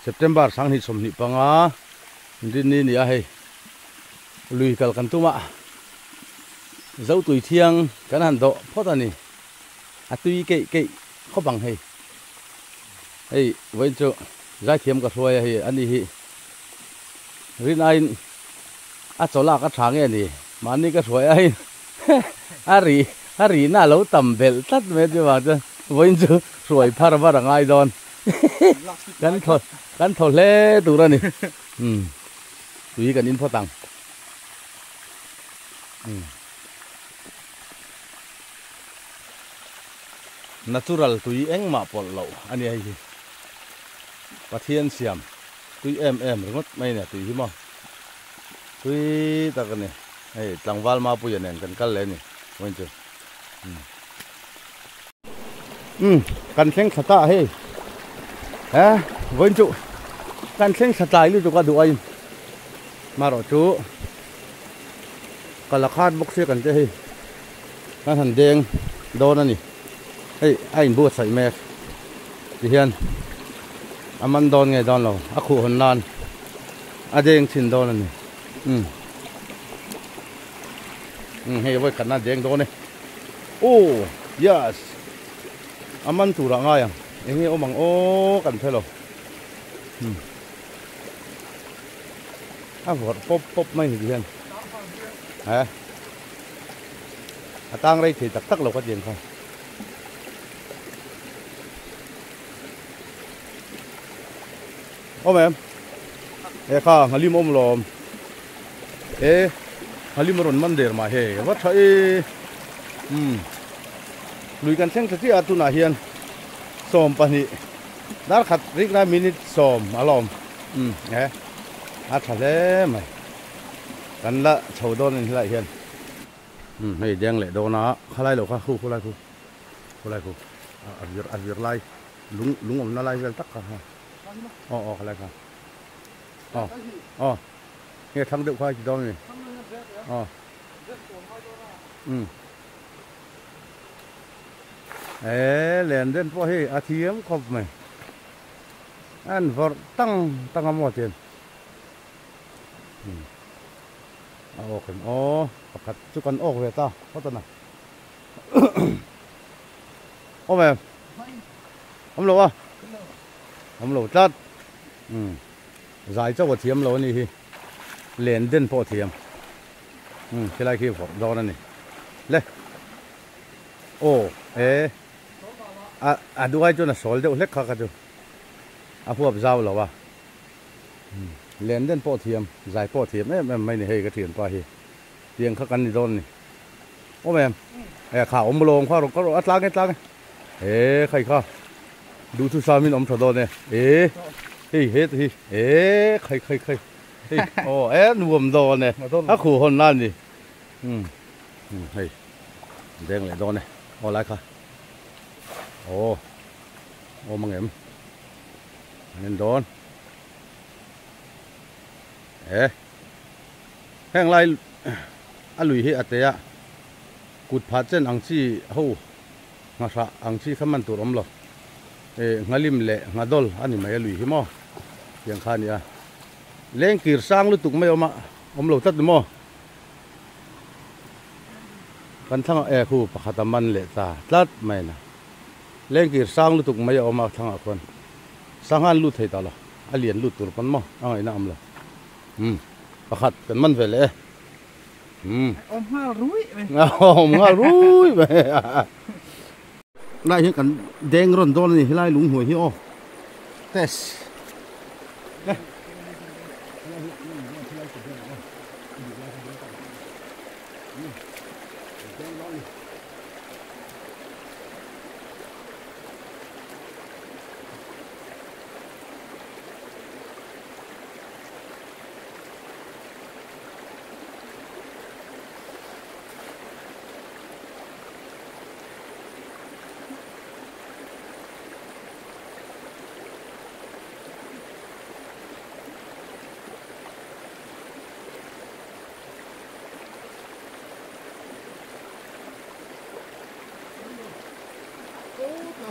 September 2025 rinni ni a hei lui kal kan tum a zo tui thiang kan han dawh phawt a ni a tui keih keih khawp ang hei hei vawiin chu zaithiam ka hruai a hei ani hi rin aiin a chaw lak a tha nge ni mahni ka hruai a hei a ri a rihna a lo tam belh tlat mai a chuvang chuan vawiin chu hruai phar var a ngai dawn kan thaw kan thaw hle tur a ni umm tui kan in phawt ang umm. Natural tui engmah pawlh loh a nia hei hi. Pathian siam tui em em ringawt mai a nia tui hi maw. Tui tak a ni. Hei tlangval Mapuia nen kan kal leh a ni vawiin chu. Umm kan thleng thla ta hei. He vawiin chu kan thleng thla tlai lutuk a duh aiin marawh chu ka la khat bawk sia kan che hei. Kan han deng dawn a ni. Hei a inbuatsaih mek tihian a man dawn nge dawn lo a khuh hawn nan a deng chhin dawn a ni. Umm umm hei vawi khatna a deng dawn e. Aw yes a man turah ngai ang eng nge awm ang aw kan hre lo. Umm a vawrh pawp pawp mai ni tihian he. A tang rei thei tak tak lo ka ti ang kha. Awm em? E kha nghalim awm lawm. E nghalim a rawn man der mah hei va tha e. Umm lui kan thleng tha chiah a tunah hian 12 dar khat rik lai minute 10 a la awm. Umm e a tha hle mai. Kan la chho dawn a ni helaiah hian. Umm hei deng leh dawn a khalai lo kha khu khulai khu khulai khu a vir a vir lai lung lung awmna lai vel tak kha ha aw aw khalai kha aw aw nge thlang deuh kha a ti dawn a ni aw umm e len den pawh hei a thiam khawp mai an vawrh tang tang a maw tian. A awk em aw pakhat chu kan awk ve ta phawt a na awm em awm lo a awm lo tlat umm zai chauh a thiam lo a ni hi len den pawh a thiam umm khilai khi vawrh dawn a ni le aw e a a duai chuan a sawl deuh hlek kha kha chu a huap zau lo a. Len den pawh thiam, zai pawh thiam em em mai ni hei ka thianpa hi. Tiang kha kan ni dawn a ni. Awm em? E kha awm lawng kha rawh ka rawh a tlang e tlang e. E khai kha. Duhthu samin awm tha dawn e. E hei he te hi e khai khai khai. Hei aw e nuam dawn e. A khuh hawn la ni. Um hei deng leh dawn e. Aw lai kha. Aw awm ang em? An en dawn e heng lai a lui hi a te a kut phah chen ang chi ho nghahrah ang chi kha man tur awm lo e nghalim leh nghadawl a ni mai a lui hi maw tiang kha a ni a lengkir sang lutuk mai awm a awm lo tlat ni maw kan thlangah e khu pakhat a man leh ta tlat mai na. Lengkir sang lutuk mai a awm a thlangah khuan sangha an lut thei ta lo, a lian lut tur pawn maw a ngaihna awm lo. Umm pakhat kan man ve leh e. Umm. Awm nghal rui mai. Awm nghal rui mai. Lai hi kan deng rawn dawn a ni helai lung hnuai hi aw. Test. Kan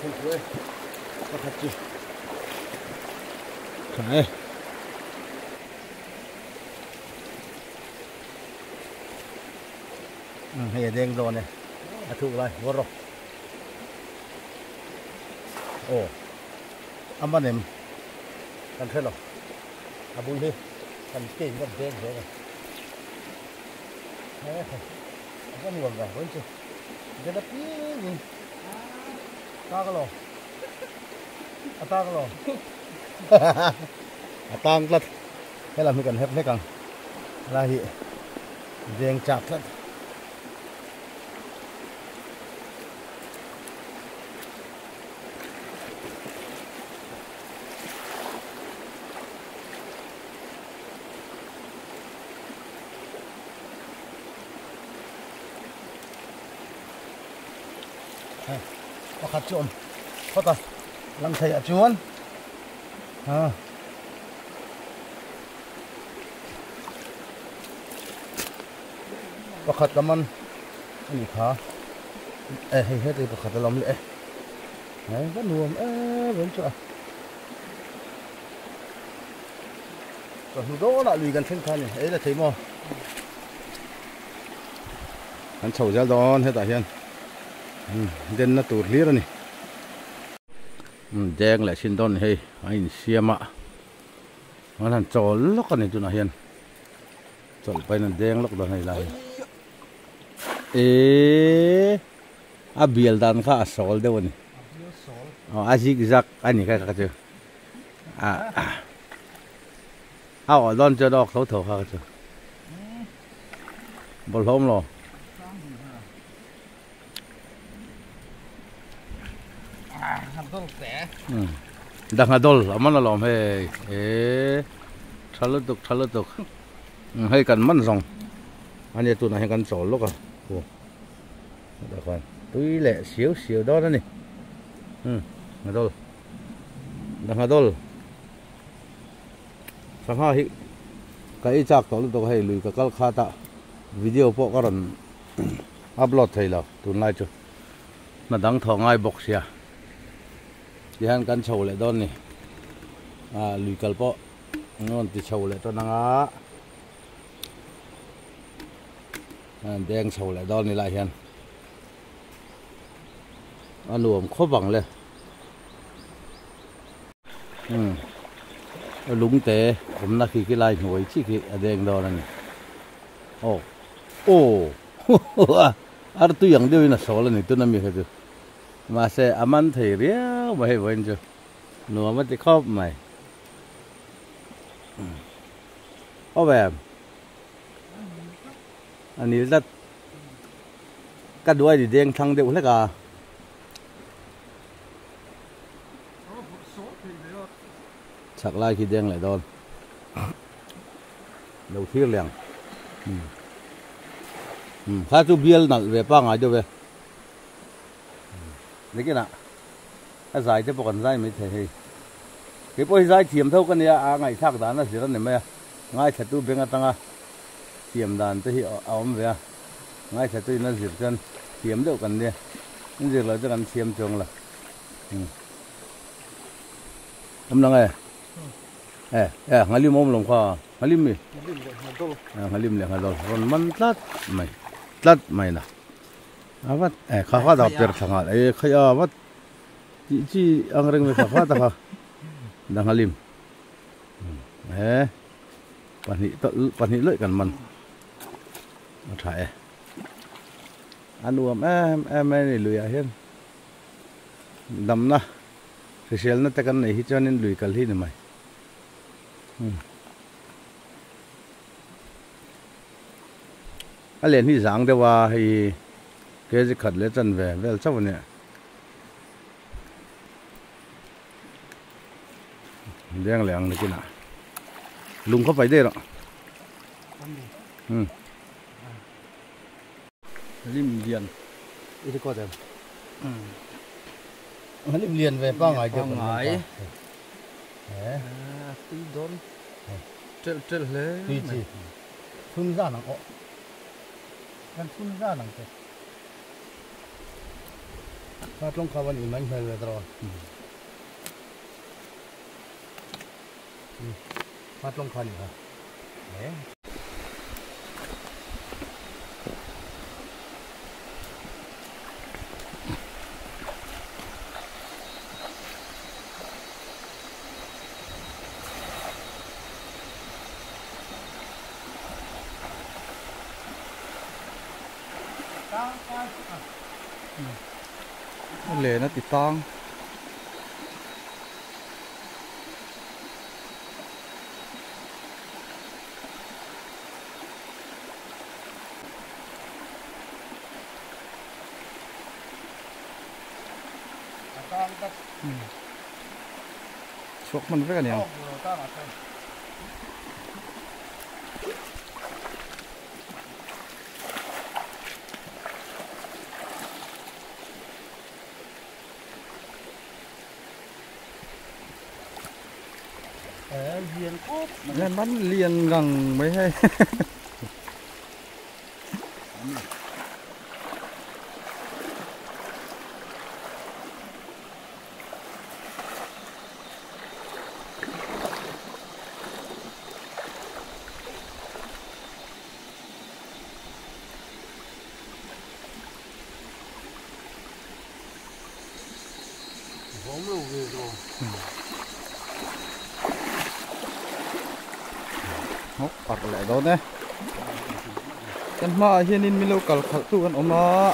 khawih e pakhat chu tha e. Hei a deng dawn e a thuk lai vawr rawh aw a man em kan hre lo a bul hi kan kein kan deng zel a he a va nuam vang vawiin chu. Jela ping ta ka lo a ta ka lo a tang tlat helam hi kan hep hlek ang helai hi veng chak tlat Pakhat chu awm phawt a lang thei ah chuan pakhat ka man a ni kha e hei heti pakhat a lo awm leh e hei va nuam em em chu a. Chawhnu dawnah lui kan thleng kha a ni ei la thei maw kan chho zel dawn hetah hian denna tur hlir a ni deng leh chin dawn a ni hei a insiam a an han chawl lawk a ni tunah hian chawlh pahin an deng lawk dawn hei lai hi eee a bial dan kha a sawl deuh a ni a zig zag a ni kha kha chu. A awh dawn chuan awk tho tho kha ka chu bawlhhlawm lo. Dangha dawl a man alawm hei e tha lutuk tha lutuk hei kan man zawng ania tunah hian kan chawl lawk a hetah khan tui leh siau siau dawn a ni dangha dawl. Dangha dawl sangha hi ka ei chak tawh lutuk a hei lui ka kal khat a video pawh ka rawn upload thei lo tunlai chu hna dang thawh ngai bawk sia tihian kan chho leh dawn ni ah lui kal pawh an rawn ti chho leh tawn ang a deng chho leh dawn ni lai hian. A nuam khawp ang le. Umm lungte awmna khi khi lai hnuai chi khi a deng dawn a ni. Aw aw ar tui ang deuhin a sawl a ni tuna mi kha chu. Mahse a man thei riau mai hei vawiin chu nuam a ti khawp mai. Aw em a nil tlat. Ka duai ni deng thlang deuh hlek a. Chhak lai khi deng leh dawn. Lo thlir leh ang. Um kha chu bial nalh ve pangai deuh e. Nikinah a zai te pawh kan zai mai thei hei. Kei pawh hi zai thiam tho ka nia a ngaihthlak dan a zir a ni mai a. Ngaithlatu beng atanga thiam dan te hi a awm ve a. Ngaithla in a zir chuan thiam deuh kan nia in zir loh chu kan thiam chuang lo umm awm lang e e e nghalim awm lawm kha nghalim mi nghalim leh nghadol rawn man tlat mai tlat mai na a vat e kha kha dah per thla nghal e khai a vat tih chi ang reng ve kha kha ta kha dah nghalim e pahnih pahnih lawih kan man. A tha e. A nuam em em mai a ni luiah hian damna hriselna te kan neih hi chuanin lui kal hi ni mai. A len hi zang deuh a hei kg khat leh chanve vel chauh a nia. Deng leh ang nakinah lung kha pai daih rawh. Umm. Lim lian i record em? Umm. Lim lian ve pangai deuh kan hmu ta. A tui dawn telh telh hle mai. Tui chi chhun zan ang aw. Kan chhun zan ang che. Kha tlawng kha van in mai hmel ve tawh. Kha tlawng kha ni kha. Len a ti tang. Chhuak hman vek a ni ang. Man lian ngang mai hei. Hawk parh leh dawn e. Kan hmaah hianin min lo kal khalh tu kan awm a,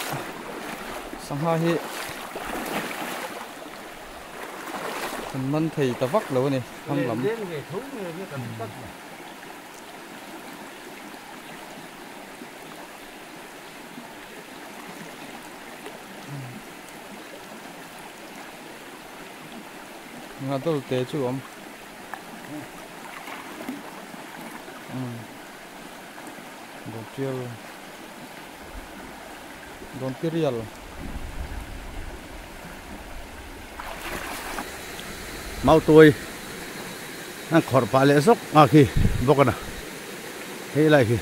sangha hi kan man thei ta vak lo a ni thlang lam. Nga dawr te chu a awm. Dawntial Dawntirial. Mautuai an khawrh pah leh zawk a khi bawk a na hei lai khi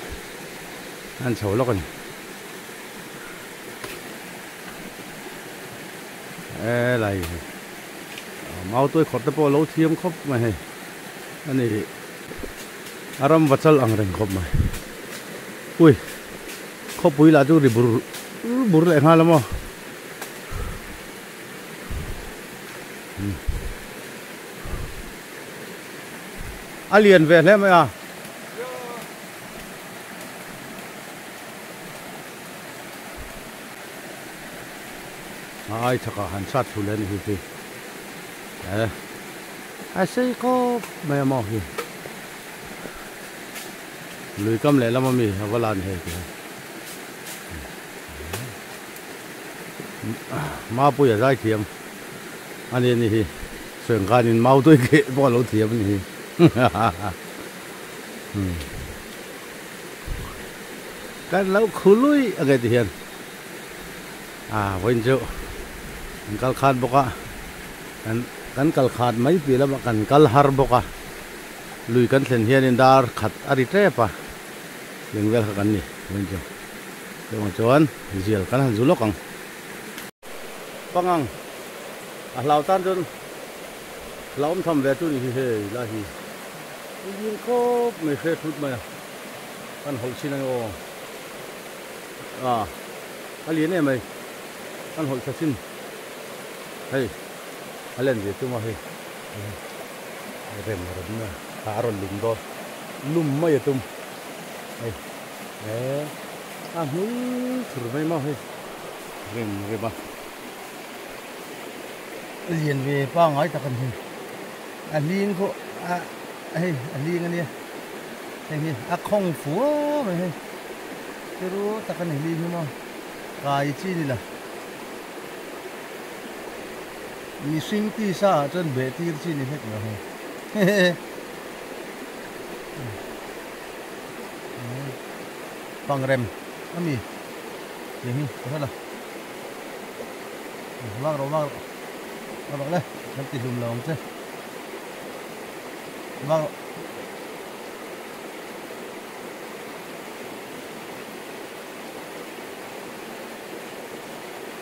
an chho lawk a ni helai hi mautuai khawrh te pawh a lo thiam khawp mai hei a ni a ram va chal ang reng khawp mai ui khawpui lah chu ri bur bur leh nghal a maw. A lian ve hle mai a. A ai chakah han sat thul a ni hi khi. E a sei khawp mai a maw hi. Lui kam lehlam ami a va la ni hei khi. Mapui a zai thiam a ni a ni hi Sengkhanin mau tui keh pawh a lo thiam a ni hi kan lo khu lui a nge ti hian a vawiin chu kan kal khat bawk a kan kan kal khat mai piah lamah kan kal har bawk a lui kan thlen hianin dar khat a ri tep a eng vel kha kan ni vawiin chu. Chuvang chuan zial kan han zu lawk ang. Pangang a hlau tan chuan hlauhawm tham ve chu ni hi hei lai hi i ding khawp mai hre thut mai a kan hawlh chin ang aw a a lian em mai kan hawlh tha chin hei a len ve chu maw hei rem rem mai a a rawn lum dawn lum mai a tum hei. He a hmul thur mai maw hei rem rem a lian ve pangai tak a ni a hling pawh a hei a hling a nia hei hi a khawng fua mai hei chu tak a ni hling hi maw kai chi ni la mihring tisa ah chuan beh tir chi ni hlek lo hei. Pangrem ami tiang hi ka hre lo vak rawh vak rawh vak rawh le kan ti hlum lo ang che vak rawh.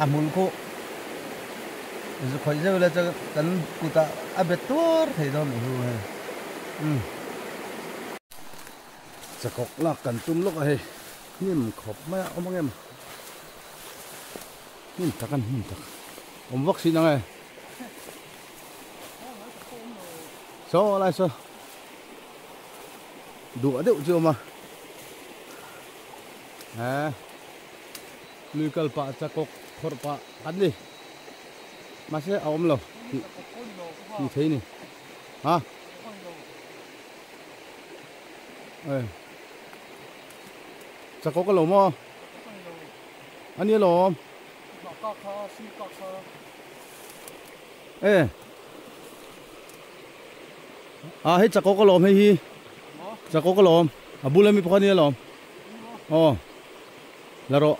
A hmul khuh zu khawih zeuh ila chuan kan kutah a bet tuar thei dawn nih hu hei umm. Chakawk lak kan tum lawk a hei hnim khawp mai a awm ang em hnim tak a ni hnim tak awm vak si nang e saw lai saw duah deuh chu a awm a eh. Lui kal pah chakawk khawrh pah an ni. Mahse a awm lo tih tih thei ni. Ha? Ê. Chakawk a lo maw? A ni alawm. Ê. À hei chakawk alawm hei hi. Chakawk alawm. A bul ami pawh kha a ni alawm. Aw. La rawh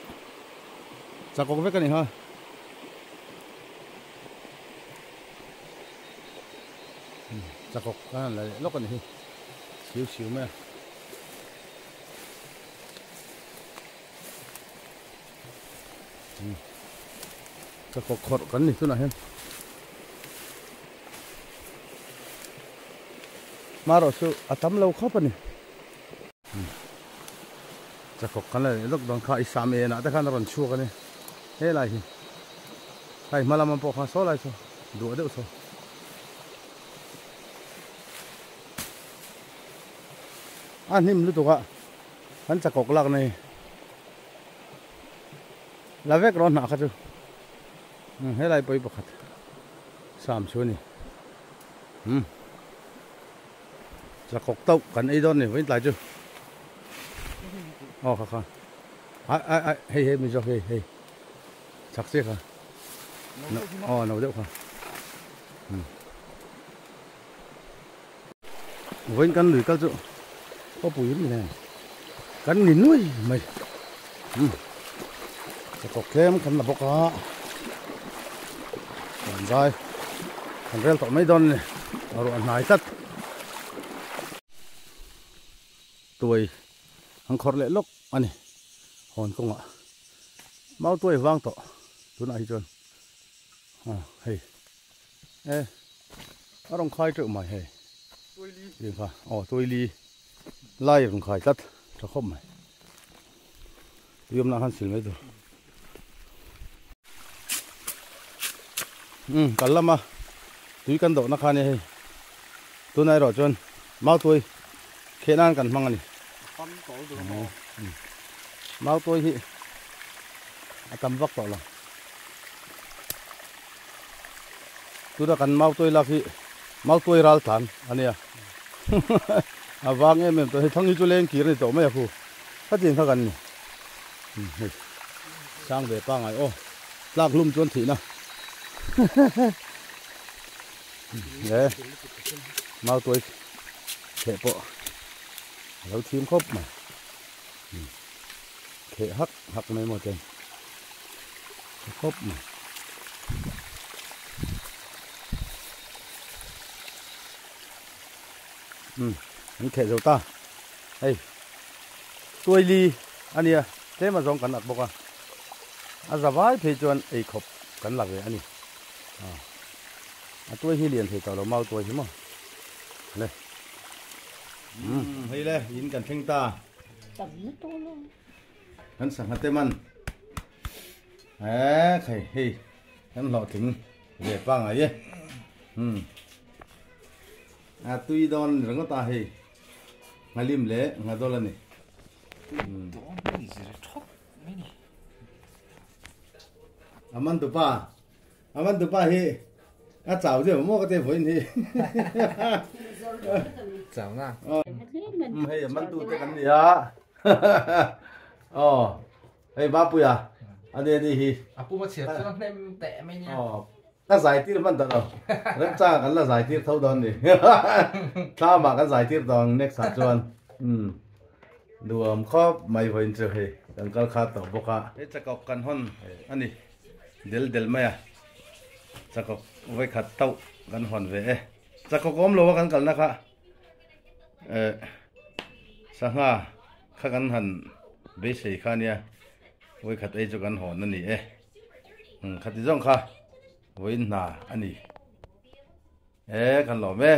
chakawk vek a ni ha. Chakawk a han la leh lawk a ni hi siu siu mai a. Chakawk khawrh kan ni tunah hian. Hmarawh chu a tam lo khawp a ni. Chakawk kan la leh lawk dawn kha i sam enah te khan a rawn chhuak a ni helai hi hei hma lam pawh khan saw lai saw duah deuh saw a hnim lutuk a kan chakawk lak na hi la vek rawh hnah kha chu helai pawh hi pakhat sam chu a ni umm. Chakawk tauh kan ei dawn ni vawiin tlai chu aw kha kha ai ai ai hei hei mi zawk hei hei chak chiah kha aw no deuh kha vawiin kan lui kal chu khawpui ri nen kan ni nuai mai chakawk tlem kan la bawk a kan zai kan rel tawh mai dawn a ni a ruah hnai tlat tuai an khawrh leh lawk a ni hawn kawngah mau tuai vang tawh tunah hi chuan aw hei e a rawn khai teuh mai hei aw tuaili lai a rawn khai tlat tha khawp mai. Tui awmna khan sil mai tur. Umm kal lama tui kan dawhna kha ania hei. Tunah erawh chuan mautuai kheh nan kan hmang a ni. Mautuai hi a tam vak tawh lo. Tuna kan mautuai lak hi mautuai ral tlan a nia. A vang em em tawh hei thang hi chu leng kir a ni tawh mai a khu. Khatiang kha kan ni. Hei sang ve pangai aw tlak hlum chuan thihna. He mautuai kheh pawh a lo thim khawp mai. Kheh hak hak mai maw ten tha khawp mai. Umm an kheh zo ta hei tuaili a nia tlem a zawng kan ak bawk a a za vai phei chuan ei khawp kan la ve a ni a tuai hi lian thei tawh lo mau tuai hi maw le umm hei le in kan thleng ta kan sangha te man eh khai hei kan hlawhtling ve pangai e umm. A tui dawn ringawt a hei nghalim leh nghadawl a ni. A man tupa a man tupa hi a chau deuh maw ka ti vawiin hi. Chau na. Hei a man tu te kan ni a. Aw hei Bapuia a ni a ni hi. A pum a chhiat chuan a hnem teh mai nia. Aw. Ka zai tir hman ta lo. Remchang ah kan la zai tir tho dawn ni. Thlam ah kan zai tir tawh ang next ah chuan. Umm nuam khawp mai vawiin chu hei kan kal khat tawh bawk a. Hei chakawk kan hawn a ni del del mai a, chakawk vawikhat tauh kan hawn ve e. Chakawk awm lo a kan kalna kha eh sangha kha kan han beisei kha nia vawikhat ei chu kan hawn a ni e. Umm khati zawng kha vawiin hna a ni e kan lawm e.